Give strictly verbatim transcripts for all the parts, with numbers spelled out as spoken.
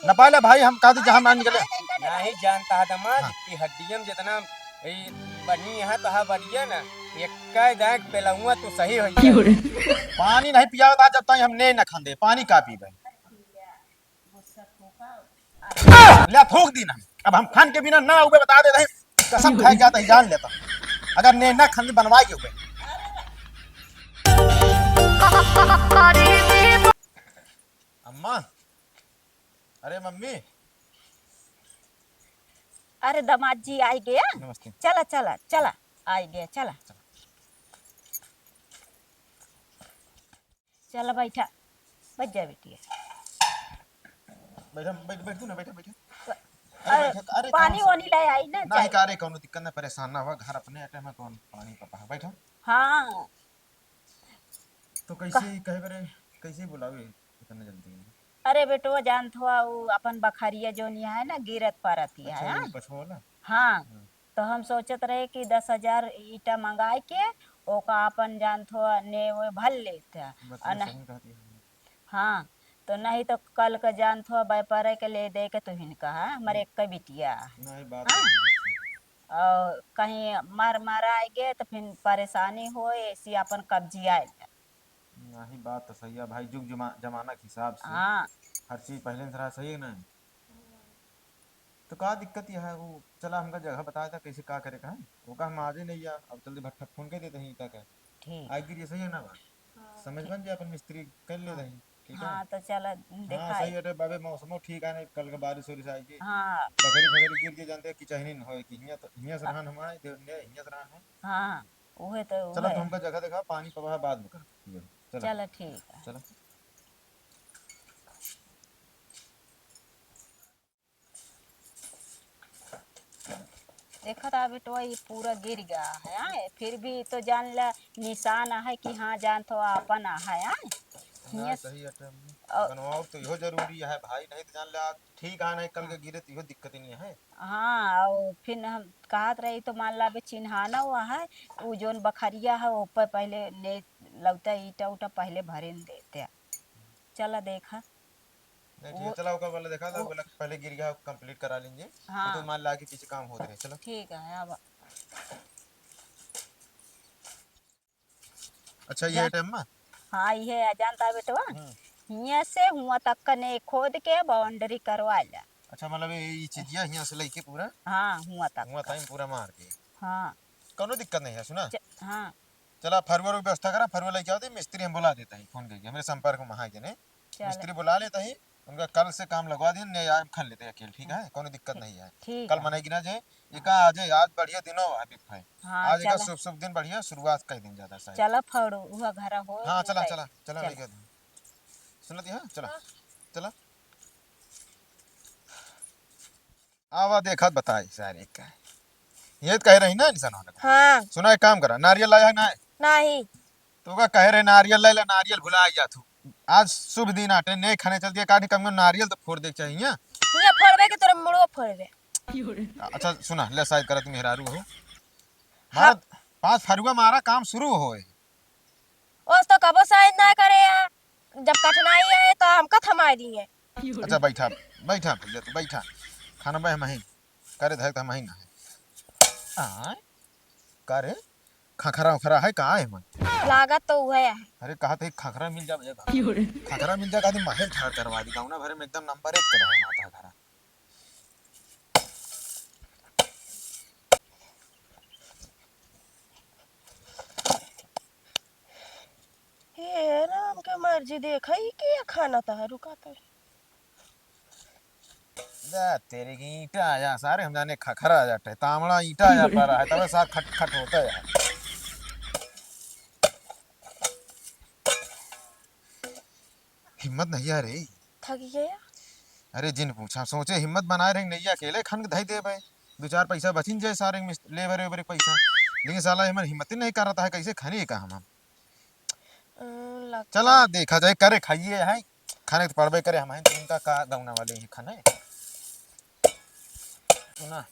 न पाले भाई, हम कहते जहाँ ना निकले। नहीं जानता है दमाद हाँ। कि हड्डियम जितना ई बनी है तो हा बढ़िया ना, एक दाग पेलहुआ तो सही हो जाए। पानी नहीं पियावता जब तक हम ने न खांदे, पानी का पीबे? ले थूक दी ना, अब हम खान के बिना ना उबे बता दे रहे, कसम खाए जाता ही जान लेता, अगर ने ना खान बनवाए के उबे। अम्मा, अरे मम्मी। अरे दामाद जी आई गया। नमस्ते। चला, चला, चला, आई गया, चला। चला। चला बैठा, बैठ जा बेटिया। बैठा, बैठ, बैठ तू ना, बैठा, बैठा। अरे, अरे, बैठा, अरे, पानी कौन सा? वानी ले आई ना, नहीं, चाय। का रे, कौनो दिक्कत ना, परेशान ना हुआ, घर अपने अटे में कौन पानी पापा है, बैठा। हाँ। तो कैसे कह- ही कहे बरे, कैसे ही बुलावे इतना जल्दी? अरे बेटवा, जानत हुआ, उ अपन बखरिया जोन यहाँ है ना, गिरत परत ही अच्छा, है, ये हाँ? पछवा वाला? हाँ। हाँ। तो हम सोचत रहे कि दस हजार ईटा मंगाए के ओका अपन जानत हुआ ने वो भर लेत है। बतिया अन- सही कहती है। हाँ, तो नहीं तो कल का जानत हुआ व्यापार के ले दे के तुहिन कहा, हमारे हम्म। एक बिटिया है। नहीं, बात हाँ? तो सही है। और कहीं मर मर आए गए तो फिर परेशानी हो, ऐसी अपन कब्जी आए। नहीं, बात तो सही है भाई, जुग जमा-, जमाना के हिसाब से हाँ। हर चीज पहले से रहा, सही है ना? तो का दिक्कत यह है, वो चला हमका जगह बताया था कैसे का करे का है, वो का हम आज ही नहीं आ, अब जल्दी भट्ठा फोन कर देते हैं ईटा का। ठीक। आई गिरी सही है ना बात? हाँ, समझ ठीक। बन जे अपन मिस्त्री कर ले हाँ। रही, ठीक है? हाँ, तो चला हाँ, देखा सही है। है, अरे बाबे मौसमो ठीक है, नहीं कल के बारिश वारिश आएगी। हाँ। बखरी फखरी गिर के जानते हैं कि चहनी न होए कि हियां तो, हियां से हाँ। रहन हमारे, दे-, ने हियां से रहन है। हाँ, उहे तो, चला उहे। तो हमका जगह देखा, पानी पवा बाद में कर पियो। चला। चला, ठीक है। चला। देखत आ बेटवा, ये पूरा गिर गया है, आए? फिर भी तो जान ला निशान है कि हाँ, जान तो अपन है, आए? ना, हियां सही है, अटे अम्मी। और बनवाओ तो इहो जरूरी है भाई, नहीं तो जान ला ठीक है, नहीं कल के हाँ। गिरे तो इहो दिक्कत नहीं है। हाँ, और फिर हम कहत रही तो मान ला अबे चिन्हाना हुआ है, वो जोन बखरिया है, ऊपर पहले ने लौटा ईटा उटा पहले भरे न देते। चला देखा। नहीं, ठीक है, वो चला ओकर वाला देखा, वो वो वाला पहले गिर गया, complete करा लीजिए। हाँ। तो मान ला कि पीछे काम होत रहे, चला। ठीक है, अब अच्छा, ये जा- time में? हाँ, ये है, जानता बेटवा? हम्म। हियां से हुआं तक कने खोद के boundary करवा ला। अच्छा, मतलब ये, ये चीजिया हियां से लेके पूरा? हाँ, हुआं तक। हुआं तक पूरा मार के। हाँ। कौनो दिक्कत नहीं है, सुना? च-, हाँ। चला, फरुआ की व्यवस्था करा, फरुआ लेके आओ, तो मिस्त्री हम बुला देता ही, फोन करके, हमरे संपर्क में है जने। चला। मिस्त्री बुला लेता ही, उनका कल से काम लगवा दिन, ने आए खन लेते अकेल, ठीक है? कौनो दिक्कत नहीं है। ठीक कल है। मने गिना जे, एका आज, आज बढ़िया दिनो है, बिफे। हाँ, आज एका चला। शुभ, शुभ दिन बढ़िया शुरुआत कर दिन ज्यादा शायद। चला फड़ू, उहा घरा हो, हाँ, चला, चला, चला, चला। लेके दे। सुनत ही, हाँ, चला। हाँ। चला। आवा देखत बताई सारे का। ये तो कहे रही ना इंसान होने को। हाँ। सुना, एक काम करा, नारियल लाया है ना? नहीं। तो का कहे रहे नारियल ला, ला नारियल भुला जात हो। आज शुभ दिन आटे, ने खाने चल दिया, काटे कम नारियल तो फोड़ दे के चाहिए। ये फोड़बे के तोरे मुड़वा फोड़बे। अच्छा सुना, ले शायद करत मेहरारू हो। हाँ। मारा, पाँच फरुआ मारा, काम शुरू होए। ओस तो कबो शायद ना करे यार। जब कठिनाई आए तो हमका थमाए दिए। अच्छा बैठा, बैठा भैया तू बैठा। खाना बे हम ही करे धरे तो हम ही ना है। आय, का रे? खखरा उखरा है का है मन? लागत तो उहे है। अरे कहा थे खखरा मिल जा भैया। खखरा मिल जा, कहा थे महल ठाड़ करवा दी, गाँव ना भरे में एकदम नंबर एक का रहे माता खरा। हे राम के मर्जी, देखा ही के खाना था, रुका था। जा तेरे की ईंटा आया सारे, हम जाने खखरा आ जाते, तामड़ा ईंटा आया पा रहा है, तबे साथ खट खट होता है। हिम्मत नहीं आ रही। थक गया। अरे जिन पूछा, सोचे हिम्मत बनाए रहे, नैया अकेले खन के धई देबे, दो चार पैसा बचिन जाए सारे मिस्त-, लेबर वेबर के पैसा, लेकिन साला हमर हिम्मत ही नहीं कर रहा है, कैसे खनी का हम, हम? अ, लगता चला है। देखा जाए, करे खाइए है, खाने तो पड़बे करे, हम हैं तो उनका का गौना वाले ही खाने। सुना,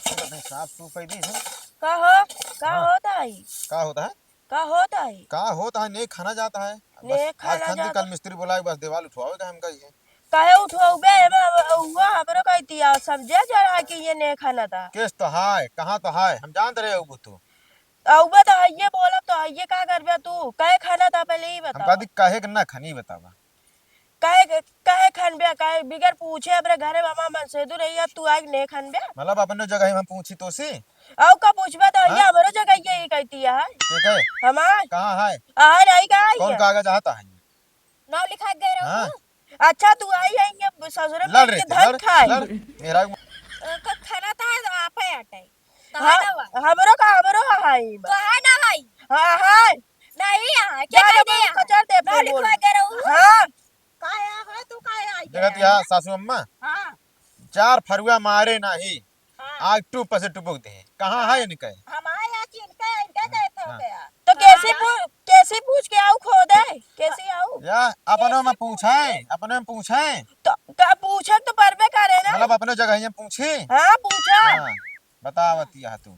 नहीं, साफ सूफ कर दी है। का हो? का हाँ। होता है? का होता है? का होता है? का होता है? नहीं खाना जाता है। बस नहीं आज खाना खान दी, जाता। कल मिस्त्री बुलाए, बस दीवार उठवावे का हमका ये। काहे उठवबे? एमे अब हुआ हमरो कइतिया, समझे जरा कि ये नेह खाना था। केस तो हाय, कहाँ तो हाय, हम जानत रहे होबू तू। अउबे तो हइये बोलब तो हइये का करबे तू? काहे खाना था पहले ई हम बतावा। कदी काहे के ना खानी बतावा। काहे के, काहे खनबे? काहे बिगर पूछे हमरे घरे में हमार मनसेदू रही, अब तू आइके नेह खनबे? मतलब अपने जगह हम पूछी तोसी? अउ का पूछबे तो हइये हाँ? हमरो जगह ये ही कइतिया है। के के? हमार। कहाँ है? आहा नहीं का कौन आइए? कागज आता है? नाव लिखा के गए रहो हाँ। तू? अच्छा, तू आई है ये ससुरे लड़ में रहे के थे, धन लड़, खाए। लड़। मेरा अ, क-, खाना तो है, तो आप है आटे। तो हाँ, है ना भाई? हमरो का, हमरो है ई बा। तो है ना भाई? हाँ, है। नहीं यहाँ, क्या जा, कह जा, दिया? कचर दे ना अपने लिखवा बोल। के रहू। हाँ। काहे हो, तू काहे आई देखत है? या सासू अम्मा? हाँ। चार फरुआ मारे नाही, हाँ। आग टूप से टुपुक दे। कहाँ है इनके? हम आए आज इनके, इनके हाँ, देत हो हाँ। गया। तो कैसे हाँ। पू-, कैसे पूछ के आऊ खोदे? कैसे आऊ? या, अपनों में कैसे पूछे, पूछे? अपनों में पूछे। तो का पूछे तो परबे करे ना। मतलब अपने जगह ये पूछे? हाँ, पूछा। हाँ, बतावत यह तू।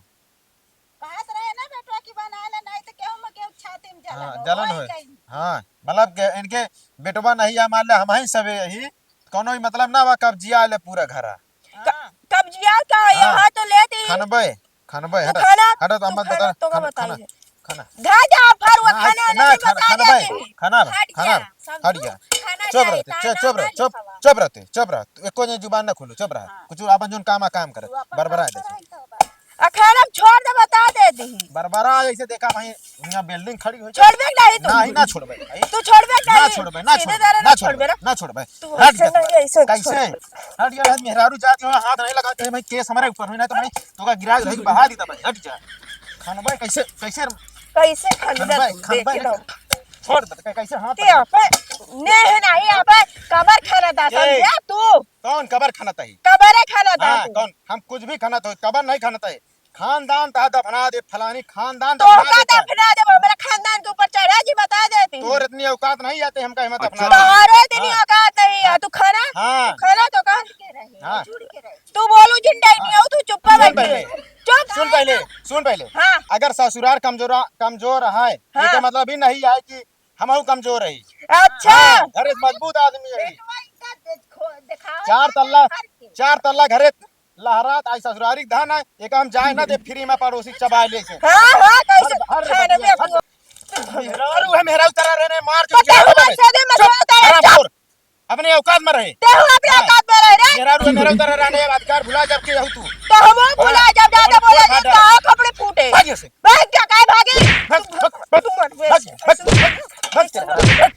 कहत रहे ना बेटवा कि बना ले, नहीं तो केहू में केहू छाती में जलन हाँ, हो, जलन होई होए। गई। हाँ, मतलब के इनके बेटवा नहीं है, मान ले हम ही सबे यही, कौनो ही मतलब ना बा, कब्जिया ले पूरा घरा। हाँ। क-, कब्जिया का है? हाँ। यहाँ तो लेती। खनबे, खनबे, तू हटा, खाना, हटा, तो तू हम खाना, बता, तो का खाना, बताई खाना, है? खाना। घर जा, फरुआ ना, खाना ना, नहीं खाना, बता खाना देती भाई, है। खाना, हट खाना, जा, समझू? हट जा। खाना चुप जाए, रहते, चु-, ताना चुप रह, ना चुप, लिखावा। चुप रहते, चुप रह। तू एको जन जुबान ना खोलो, चुप रह। हाँ। कुछ आपन जोन काम आ, काम करे, तू अपन बरबरा काम दे। करे, तो बा। आ खाना छोड़ दे, बता दे दी। बरबरा जैसे देखा भाई, यहाँ building खड़ी हुई। छोड़बे कि नहीं तू? नहीं, ना छोड़बे भाई। तू छोड़बे कि ना नहीं? छोड़बे, ना सीधे छोड़बे, तरह ना ना छोड़बे, छोड़बे रे। ना छोड़बे। तू हट ऐसे जा। नहीं, ऐसे कैसे? छोड़। हट जा, मेहरारू जात हो, हाथ नहीं लगाते हैं भाई, केस हमारे ऊपर हुई ना तो भाई, तो का गिरा रही, बहा दी भाई, हट जा। खानबे कैसे, कैसे? कैसे खानबे खानबे, तू? खानबे देख लो। छोड़ दे, कै-, कैसे हाथ ते आपे, नेह नहीं आपे, कबर खाना था, ए, समझे तू? कौन कबर खाना था ही? कबरे खाना था हाँ, तू। कौन? हम कुछ भी खाना था, कबर नहीं खाना था। खानदान ता दफना दे, फलानी खानदान तो दफना का देता है। दफना दे, हमरा खानदान के ऊपर चढ़ा जी, बता देती हूँ। तोर इतनी औकात नहीं आते, हमका हिम्मत दफना अच्छा। दे। तोरे इतनी हाँ। औकात नहीं है, हाँ। तू खाना, हाँ। तू खाना तो का? हाँ। तू बोलू जिन नहीं हाँ। हो, तू चुप्पा सुन बैठ पहले, के। चुप। सुन पहले, सुन पहले। हाँ। अगर ससुरार कमजोरा-, कमजोर है, हाँ। एकर मतलब ही नहीं है कि हमहू कमजोर है। अच्छा। हाँ, घरे से मजबूत आदमी है। चार तल्ला, चार तल्ला घरे लहरात आई ससुरारी के धान है, एक हम जाए ना दे, free में पड़ोसी चबाए ले से। हाँ, हाँ, कैसे हर, हर खाने में बतिया, अपना हर मेहरारू है, मेहरारू तरह रहने, मार के पता है, उजाड़ देबे। हमारे साथ में चुप, मसला होता है, हराम चुप। खोर। अपने औकात में रहे। ते हो अपने हाँ। औकात में रहे रे। मेहरारू है, मेहरारू तरह रहने, अधिकार भुला जब के हो तू। तो हम वो भुला हाँ। जब ज्यादा अपने बोला खोर जब मार कहाँ कपड़े फूटे। भाग यहाँ से। भाग क्या, काहे भागे? भाग, भाग, भाग, तू मत भाग, भाग, भाग, भाग, भाग।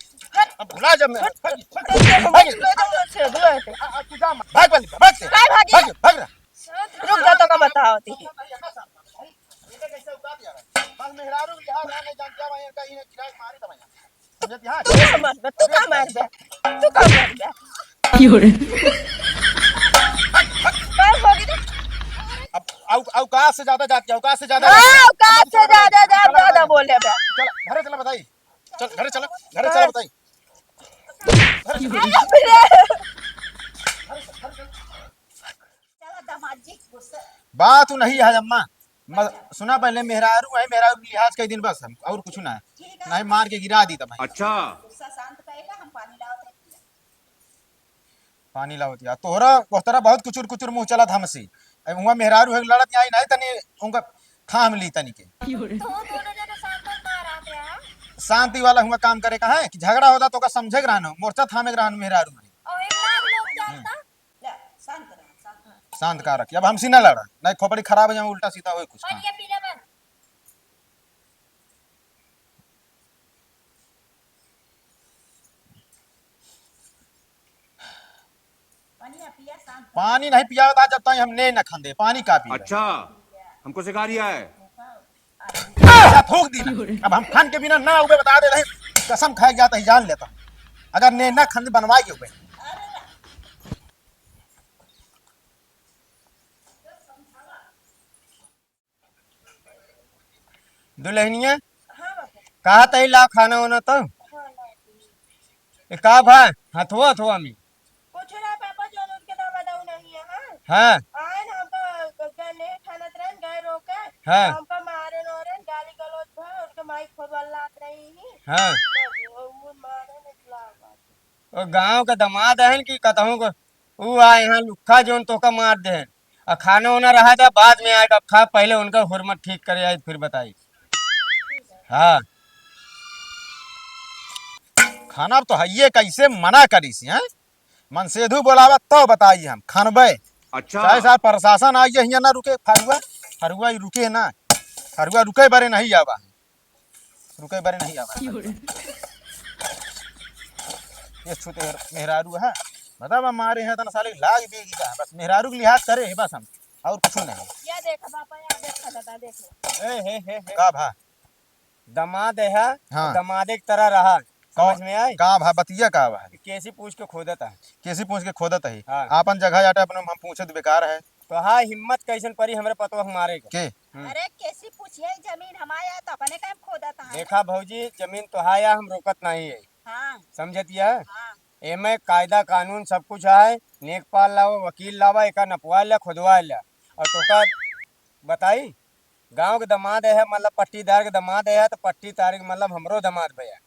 अब भुला जब मैं, भाग, भाग, भाग, भाग। आ, आ, तू जा, भाग, भाग, भाग, भाग। काहे भागी? भाग, भाग रहा। रुक जा, तो का बताओ ती। बस मेहरारू के लिहाज ना नहीं जानते, भाई, इनका इन्हें गिरा के मारी तो भैया। समझत यहाँ? तू का मारबे? तू का मारबे? तू का मारबे? क्यों रे? काहे भागी रे? अब औ-, औकात से ज्यादा जाती है, औकात से ज्यादा हाँ, जाती है। औकात से ज्यादा, ज्यादा, चला, ज्यादा चला, बोले बे। चला, घरे चला बताई। चल, घरे चला, घरे चला बताई। घरे चला। चला, दामाद जी, गुस्सा। बात नहीं है अम्मा। म-, सुना पहले, मेहरारू है, मेहरारू के लिहाज कई दिन बस हम, और कुछ ना है। ठीक है। नहीं, मार के गिरा दी तब। अच्छा। गुस्सा शांत करेगा, हम पानी लावत है, पिया। पानी लावत या। तोहरा, तोहरा बहुत कुचुर कुचुर मुँह चलत हमसे। अब हुआ मेहरारू है, लड़त आई नहीं, तनी उनका थाम ली तनी के। तो दोनों जने शांत ना रहते हैं। शांति वाला हुआ काम करे का है कि झगड़ा होता तो का समझे के रहना, मोर्चा थामे के रहना मेहरारू है। और एक लाख लोग जानता। ले, शांत रह, शांत रह। शांत का रखी, अब हमसे ना लड़ा, नहीं खोपड़ी खराब हो जाए, उल्टा सीधा होए कुछ काम। पानी पी ले बस। पानी ना पिया, शांत रह। पानी नहीं पिया होता जब तक हम ने न खांदे, पानी का पी? अच्छा, हमको सिखा रिया है। अच्छा, थूक दी ना। अब हम खान के बिना ना उबे बता दे रहे, कसम खाए जाता ही जान लेता। अगर ने ना खांदे बनवाए के उबे। दुल्हनिया, हाँ बाबू। कहा तई ला खाना वाना तो? हाँ, ला। ए, का भा? हथुआ, हथुआ में। कुछ ना पापा, जो उनके दामाद आऊ नहीं है, हाँ? हाँ। आए ना, हमका ग-, ग-, नहीं खानत रहन, गए रोके। हाँ। हमका मारे नोरे, गाली गलौज भा, उनके माई खोदवा लात रही ही। हाँ। तो वो, वो मारे ने लाग बात। वो गाँव के दमाद हन कि कतहूँ को, ऊ आए यहाँ लुक्खा जौन तोहका मार देहन। आ खाना ओना रहा था, बाद में आए, अब खा, पहले उनका हुरमत ठीक करे आई, फिर बताई। हाँ। खाना अब तो हइये, कैसे मना करी सी, हैं? मनसेधु बोलावा तो बताई हम, खानबे। अच्छा। चाहे सार प्रशासन आई है, हियाँ ना रुके, फरुआ, फरुआ ही रुके ना, फरुआ रुके बरे नहीं आवा। रुके बरे नहीं आवा। ये छूते मेहरारू है, मतलब हमारे यहाँ तना साले लाग भी गया, बस मेहरारू के लिहाज करे है बस हम, और कुछ नहीं। या देख पापा, या देख दादा, देख लो। ए, हे, हे, हे। का भा? दमाद है, हाँ। दमादे की तरह रहा। कौ-, समझ में आए? का भा, बतिया का भा? केसी पूछ के खोदत है। केसी पूछ के खोदत है। हाँ। आपन जगह आटे अपने हम पूछे तो बेकार है। तो हाँ, हिम्मत कैसन परी हमरे पतोह मारे के? के? हम्म। अरे, केसी पूछिए, जमीन हमाया तो अपने काहे खोदत है? देखा भौजी, जमीन तो हाया, हम रोकत नहीं है। हाँ। समझतिया? हाँ। एमे कायदा कानून सब कुछ है। लेखपाल लावा, वकील लावा, एका नपवा ला, खुदवा ला। और तोका बताई, गाँव के दमाद है, मतलब पट्टीदार के दमाद है, तो पट्टीदार के मतलब हमरो दमाद भैया,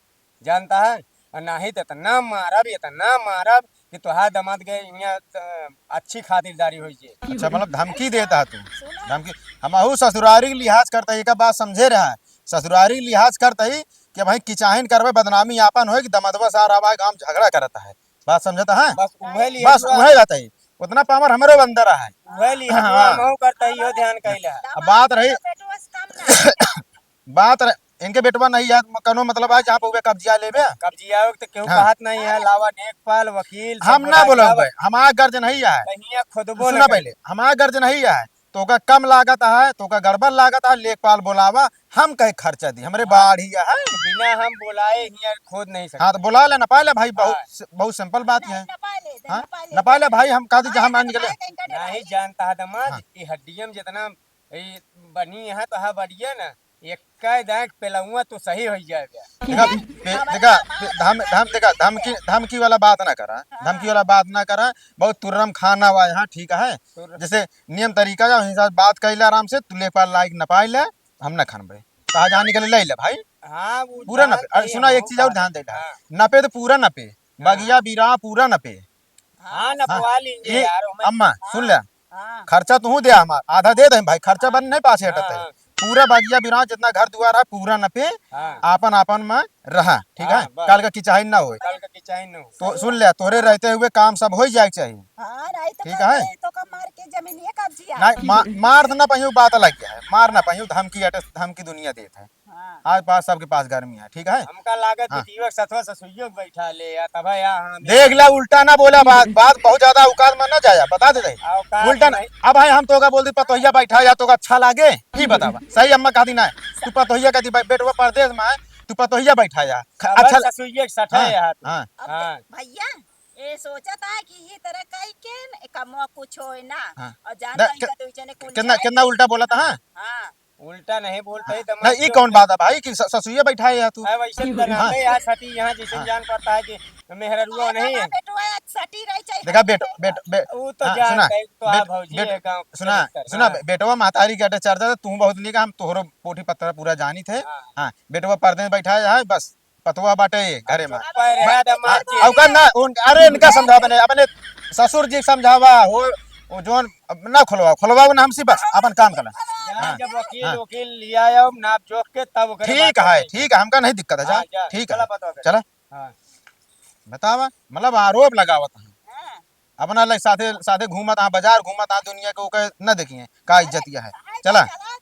जानता है? और नाही तो इतना मारब, इतना मारब कि तोहार दमाद के यहाँ, अ, अच्छी खातिरदारी होई जे। अच्छा, मतलब धमकी देता है तू? सुनो। धमकी? हमहू ससुरारी के लिहाज करता है, एका बात समझे रहा है। ससुरारी के लिहाज करता ही कि भाई किचाहिन करबे, बदनामी आपन होई कि दमदवा सार आवा गाँव झगड़ा करता है। बात समझता है? बस उहे लिए बस हुआ। उहे रहता है। उतना पावर हमरो अंदर है। उहे लिए हाँ। हुआ, हमहू करता ही, यो ध्यान कैला। अब बात रही, बेटवा से काम ना। बात रह-, इनके बेटवा नहीं है, कौनो मतलब है जहाँ पे उहे कब्जिया लेबे? कब्जिया हो तो केहू हाँ। कहत नहीं है, लावा लेखपाल, वकील, सब हम ना बोला बोलावा। हमारा गर्ज नहीं है। कहीं खुदबो सुना ना पहले, हमारा गर्ज नहीं है, तोका कम लागत है, तोका गड़बड़ लागत है, लेखपाल बोलावा, हम कहे खर्चा दी, हमरे हाँ। बाढ़ ही है। बिना हम बोलाए हियाँ खोद नहीं सकते। हाँ, तो बोला ले, नपाए ले भाई, बहुत हाँ। स-, बहुत simple बात नहीं, है। नपाए ले, हाँ? नपाए ले। नपाए ले भाई, हम कहा दी, हाँ, जहाँ मान नपाए निकले। ले, इनका नहीं डराए। जानता है दमाद, हाँ। ये हड्डियम जितना ई बनी है तो हा बढ़िया ना, एक दांत पेलौआ तो सही हो जाएगा। देखा, फिर पे-, हमारे देखा, हमारे पे-, धम-, धम-, देखा, धमकी, धमकी वाला बात ना करा, हाँ। धमकी वाला बात ना करा। बहुत तुर्रम खाना हुआ यहाँ, ठीक है? तुर्र- जैसे नियम तरीका जा, वही साथ बात कैले आराम से, तू लेखपाल लायक नपाए ले, हम ना खानबे। कहा जहाँ निकले ले ले भाई। हाँ, वो पूरा ध्यान नपे। अरे दे सुना, हम एक चीज और का। ध्यान दे ले। हाँ। नपे तो पूरा नपे। हाँ। बगिया बिरा पूरा नपे। हाँ, हाँ। नपवा लीजिए ये यार, ओमे अम्मा, हाँ, सुन ले। हाँ। खर्चा तू दे हमार, आधा दे दे भाई, खर्चा हाँ। बन नहीं पास हटत है। हाँ। पूरा बगिया बिरा जितना घर दुआर है, पूरा नपे, हाँ। आपन आपन में रहा, ठीक हाँ, है? बस। कल का किचाही ना होए। कल का किचाही ना हो। तो सुन ले, तोरे रहते हुए काम सब हो जाए के चाहिए। हाँ, नहीं तो ठीक कल है? के तो का मार के जमीनिए कब्जिया। नहीं, मा-, मार तो ना पहियो, बात अलग है, मार ना पहियो, धमकी अटे, धमकी दुनिया देत है। हाँ। आज पास सबके पास गर्मी है, ठीक है? हमका लागत हाँ। बिटियो के सथवा ससुइयो के बैठा ले, या तब है, हाँ, देख ला, उल्टा ना बोला बात, बात बहुत ज्यादा औकात में ना जाया, बता दे रहे। औकात उल्टा ना, नहीं। अब है हम तोका बोल दी पतोहिया बैठा या तोका अच्छा लागे? ही बतावा, सही अम्मा कहा दी ना, तू पतोहिया कह दी, बे-, बेटवा परदेस में है, तू पतोहिया बैठा या, ख-, अब अच्छा ला-, ससुइया के सठा हाँ, है यार। हाँ। अब हाँ। भैया, ये सोचत है कि ये तरह कई के न, कमवा कुछ होए ना, हाँ। और जान दे, पाई के-, का दो जने कुल कितना, जाए। कितना उल्टा बोला था, हाँ? हाँ। उल्टा नहीं बोलते हाँ। ही तो नहीं, मत ये जो कौन बात है भाई कि स-, ससुइया बैठा है यार तू? अरे वैसे तो ना हाँ। ले यार सटी यहाँ जैसे हाँ। जान पड़ता है कि मेहररुआ अरे नहीं बाबा, है। बेटवा सटी रही चाहिए देखा बेट, बेटवा। बेट, बेट, वो तो हाँ, जान सुना, गए, तो बेट, आ भौजी बेट, है गाँव सुना, कलेक्टर, सुना, हाँ। बे-, बेटवा महतारी के अटे चर्चा था, तू बहुत निक, हम तोहरो पोठी पत्रा पूरा जानित है। हाँ। हाँ, बेटवा परदेस बैठा है, बस पतवा बाटे घरे में। चुप रह, बा-, दमाद हाँ, जी। औकात ना, उन-, अरे इनका समझावा, अपने, अपने ससुर जी के समझावा, हो, वो जोन, अब ना खुलवाओ, खुलवाओ ना हमसे, बस अपन काम करा। जा, हाँ, जब वकील, हाँ। वकील लिया आओ, नाप जोख के तब ओकरे ठीक बात है, करी। ठीक है, हमका नहीं दिक्कत है, जा, हाँ, जा, ठीक है, चला पतवा करे। चला। हाँ। बतावा, मतलब आरोप लगावत है। हाँ। अपना लग साथे, साथे घूमत आ, बाजार घूमत आ, दुनिया के ओके न देखिए, का इज्जतिया है। अरे, चला। चला,